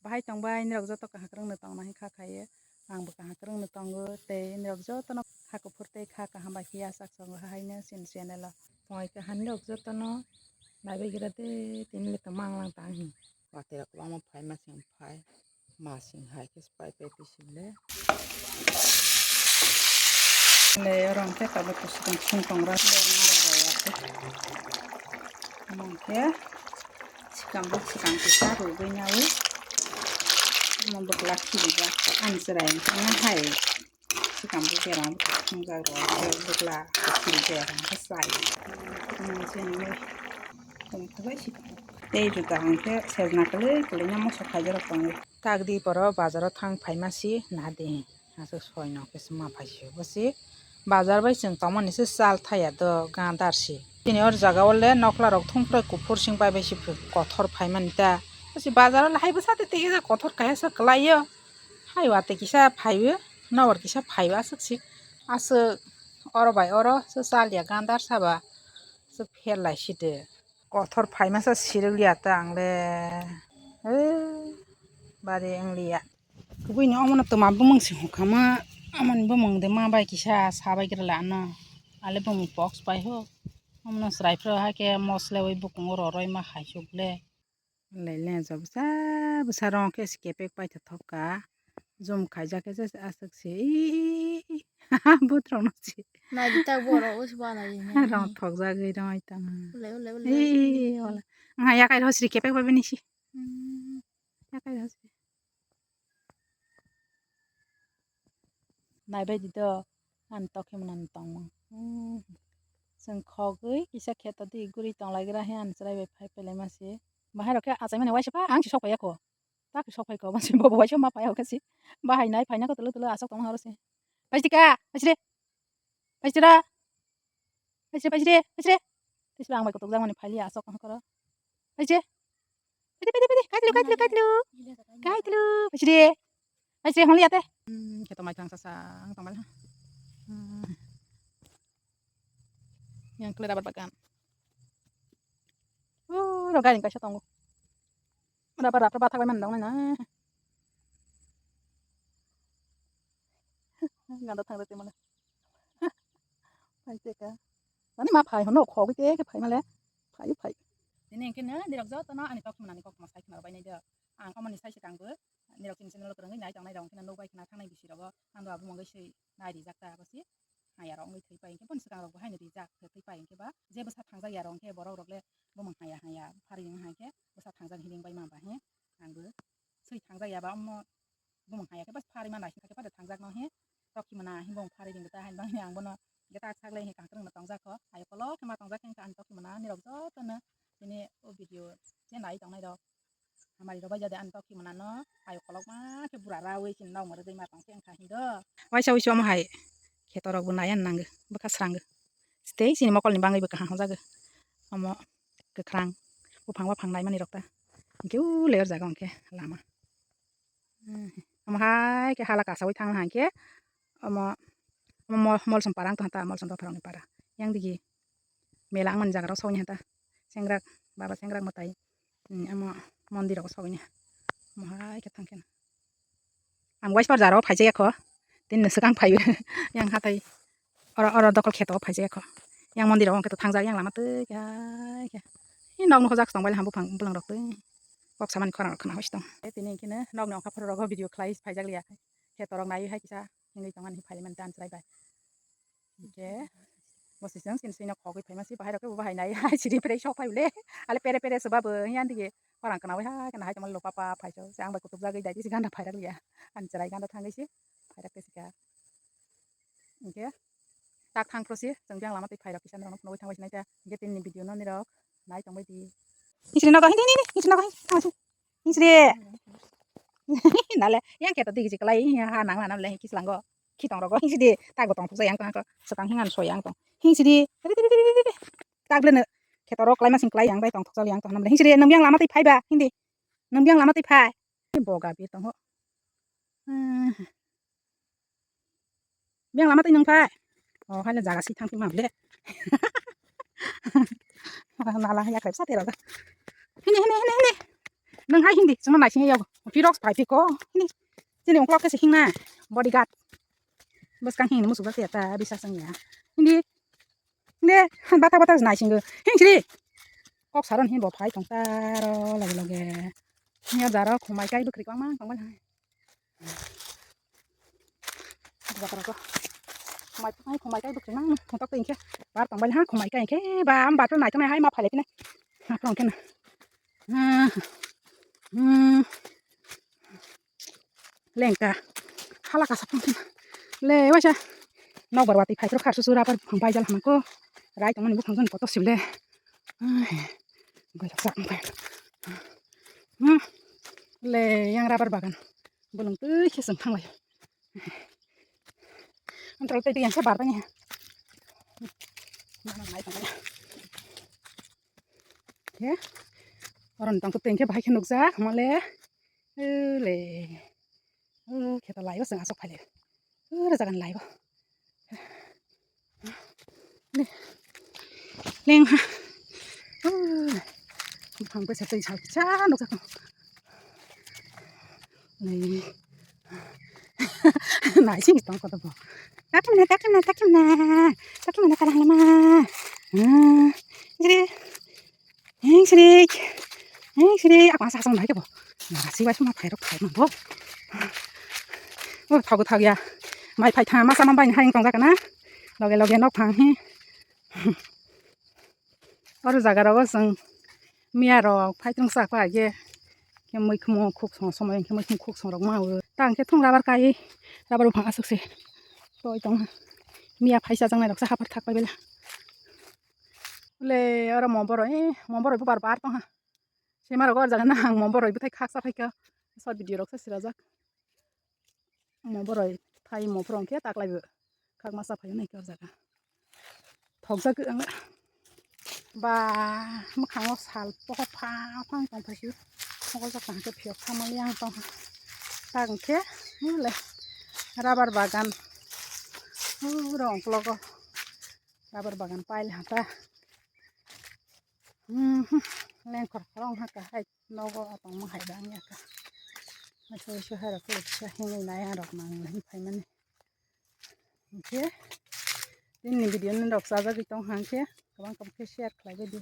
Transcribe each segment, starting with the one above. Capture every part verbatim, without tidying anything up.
Bahai tongbai, nirok joto kaham kwrwngno tongna hwn kha khaio. Angbo kaham kwrwngno tongo, tei nirok jotono kha kuphur tei kha kaham bai phiya sak songo haino chini channel o. Tongwi kaham nirok jotono naibai gira de, tini le tongma wnglang tang hi. Watwi rok kwbangma phai, masing phai, masing hai khe pai pai pisinle. Le oro hwnkhe tabuk kusukang sung tongra. Omo hwnkhe sikang buk sikang kisa rwgwi nawi. Omo bwkla khirijak ani chwrai wngkha hai. Sikang buk berang thwngjak rw khe bwkla khirijak hwnkhe chai. Omo chini tei juda hwnkhe sejna kwlwi kwlwino moso khaijak rok tongo. Tagdi poro bazaro thang phaima si nadi. Aswk soi no khe se ma phai si bo se bazar bai chwng tongmani se chal thaya do gandar se. Chini or jaga o le nokla rok thung prai kuphur sing pai bai se kothor phai mani ta. Bo se bazar o le hai bwsa tei tei kothor kaisa se kwlai o. Hai watwi kisa phai o, nokbar kisa phai o aswk se. Aswk oro bai oro se chal ya gandar saba se pher lai si de. Kothor phai masa sirwk liya ta ang le. Bari wng liya. Kubui ni omo no twma bumung se hwnkhama, omo ni bumung de ma bai kisa sa bai gra le ano, ale bumung pox pai ho, omo no chwrai phro hai khe mosle ui bukungo roroi ma hai suk le. Le le jo bwsa bwsa rong khe se kepek pai thok ka, jum khaijak khe se aswk se, ih, but rong no se. Nai di tak borok ui se banai di. Rong thok jagwi rong ai tang. Ule, ule, ule. Ih, wala. Nga yakai rw sri kepek bai bini si. Hmm. Yakai rw sri. Naibai di do, ani tokhe mwnani tongmung. Hmm. Chwng khogwi kisa kheto di guri tonglaigra he ani chwrai bai phai pailaima se. Bahai rok khe achaimani waisa pha ang se sok phaiya kho. Ta khe sok phai kho, bo se bo waisa ma phai hokhe se. Bahai nai phaina kho tulu tulu asok tongma horo se. Paisika, paisire. Paisira. Paisire, paisire, paisire. Tisra ang bai kutuk jak mani phailiya asok tong koro. Paisire. Paisire, paisire, paisire. Kaitlu, kaitlu, kaitlu. Kaitlu. Paisire. Paisire, hwnliya te. Hmm, khe tongmai thang sasa, ang tongmai. Hmm. Yang kle rabar bagan. Oh, ro gari kaisa tongo. Rabar, rabar bathak bai man dong na. Ganda thang rete mane. Phai teka. Ani ma phai hono khogwi te khe phai male. Phai phai. Tini hwnkhe no nirok jotono ani tokmani kokma sai khna bai nai do. Ang omoni sai se tangbo. Nirok chini channel kwrwngwi nai tongnai rok hwnkhe no nukbai khna thangnai bisi rogo. Ang do abo mungwi swi nai rijak ta abo se. Haya rok wngwi thwi pai hwnkhe boni swkang rok bo haino rijak thwi pai hwnkhe ba je bwsa thangjak ya rok hwnkhe borok rok le bumung haya haya phari wng hai khe bwsa thangjak hini wng bai ma ba he. Ang bo swi thangjak ya ba omo bumung haya khe bas phari ma naising kha khe phade thangjak no he tokhi mona himbo phari ring ta hain bang ang bono ge tak sak le he kang krung no tongjak kho ayo kolok khe ma tongjak khe ang tokhi mona nirok joto no tini o video je nai tongnai rok hamari rok bai jade ang tokhi mona no ayo kolok ma khe bura rawi chin nok mari dei ma tong khe ang kha hindo. Waisa wisi omo hai kheto rok bo nai ang nang bwkha srang tei chini mokol ni bangwi bwkha hang jago omo kwkhrang buphang buphang nai mani rok ta hwnkhe o leyor jaga hwnkhe lama. Hmm, omo hai khe hala kasaui thang hai khe omo, omo mol, molsom para wng tong kha ta, molsom dopha rokni para. Yang digi mela wngmani jaga rok sogwi ha ta. Sengrak, baba sengrak mwtai, hmm, omo mondir rok sogwi ha. Omo hai khe thang khe. Ang waisa jaro phai jaya kho. Tini swkang phai yang hatai. Oro, oro dokol kheto phai jaya kho. Yang mondir rok hwnkhe to thangjak yang lama twi khe hai khe. Nok nokho jak tong bai hambo phang bwlang rok twi. Kok samani khorang rok khna hoisto. Tini hwnkhe nokni okha phoro rogo video khlai phai jak liya. Kheto rok nai hai kisa hwnwi tongmani phai mani dan chwrai bai. Hwnkhe bo sisang sini sini khogwi phai masi bahai rok khe bo bahai nai hai siri phre sok phai le. Ale pere pere se babo yang dige khorang khna bai hai khna hai tongma lo papa phai so. Ang bai kutuk jagwi dai si ganda phai rak liya. Ani chwrai ganda thangwi si phai rak te sika. Hwnkhe tak thang phro si chwng biyang lama twi phai rok kisa norok phunugwi thangbai sinai ta. Hwnkhe tini video no nirok nai tongbai di. Hingsri nogo, hindi, hindi, hingsri nogo, hindi, thangsi. Hingsri. Nale, yang kheto digi jiklai, ha nang nang le, kislango. Khitong rogo, hingsri di, tak bo tong thuksa yang tong, swkang hingan so yang tong. Hingsri di, tiri, tiri, tiri, tiri, tiri. Tak le no, kheto rok klai masing klai yang bai tong thuksa yang tong, hingsri di, nang biyang lama twi phai ba, hindi. Nang biyang lama twi phai. Boga bi tongo. Hmm. Biyang lama twi nang phai. O, haino jaga si thang phima ble. Nala ya khlai sa tero. Hini, hini, hini, hini. Nwng hai hindi chwngno naising yago. Phi rok phai phi ko. Hindi. Chini ungklok khe se hingna. Bodyguard. Bwskang hingni muchuk jak ya ta bisa chwng ya. Hindi. Hindi. Bata bata naisingo. Hing siri. Kok saron hin bo phai tong ta ro loge loge. Nya jaro khumai kai bwkhri kwang mang tong bai. Bathara ko. Khumai kai, khumai kai bwkhri mang. Thongtok tei hinkhe. Bar tong bai ha khumai kai hinkhe. Ba am bathara nai tongnai hai ma phai lai phine. Ha tong khe na. Hmm. Hmm. Lengka. Hala kasa phang khe. Le waisa. Nok bar wati phai phro khar susu rabar phang bai jal hamko. Rai tong mani buphang jani kotor sibile. Ai. Bai tak sak bai. Hmm. Le yang rabar bagan. Bolong tei khe seng thang lai. Antral tei yang khe bar tang ya. Mana nai tang ya. Khe. Oron tang tu teng khe bahai khe nukjak mole. Ule. Ule khe ta laibo seng asok phai le. Ule jagan laibo. Leng ha. Buphang bai sa tei sa cha nukjak. Nai. Nai sing tong koto bo. Takimna, takimna, takimna. Takimna kala halama. Ah, jiri. Heng srik. Heng srik. Ako asa asang bai ke bo. Nasi bai suma phai rok phai bo. Oh, thago thag ya. Mai phai tha masa ma bai hai tong jak na. Loge loge nok phang hi. Oro jaga rogo chwng miya rok phai tong sak pai ge. Khe mui khumo khuk song somoi khe mui khumo khuk song rok ma o. Ta hwnkhe thung rabar kai. Rabar buphang aswk se. Toi tong ha. Miya phai chajaknai rok se haphar thak pai bela. Le oro mo boroi, mo boroi bubar bar tong ha. Sima rok o jaga na ang mo boroi bwthai khaksa phaikha. Short video rok se sirajak. Mo boroi thai mo phwrwng khe taklai bo. Khakma sa phai nai khe o jaga. Thokjak ang ba mwkhango sal pohor pha phang tong phai sio. Mokol jak tang khe phiyok thamali ang tong ha. Tak hwnkhe le rabar bagan. Uro ongkologo. Rabar bagan pail hata. Mhm. Lengkhor khorong haka hai nogo atongma hai bang yaka. Masa isu hai rok kisa hingwi nai ang rok nang hin phaimani. Hingkhe tini video ni rok chajagwi tong hangkhe kwbang kwbang khe share khlai bai di,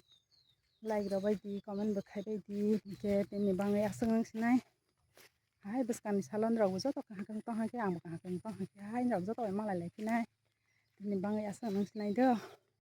like rok bai di, comment bo khai bai di. Hingkhe tini bangwi aswk wng sinai. Hai bwskangni salon rok bo joto kaham kaham tong hangkhe ang bo kaham kaham tong hangkhe hai rok joto bai malai lai phinai. Tini bangwi aswk wng sinai do.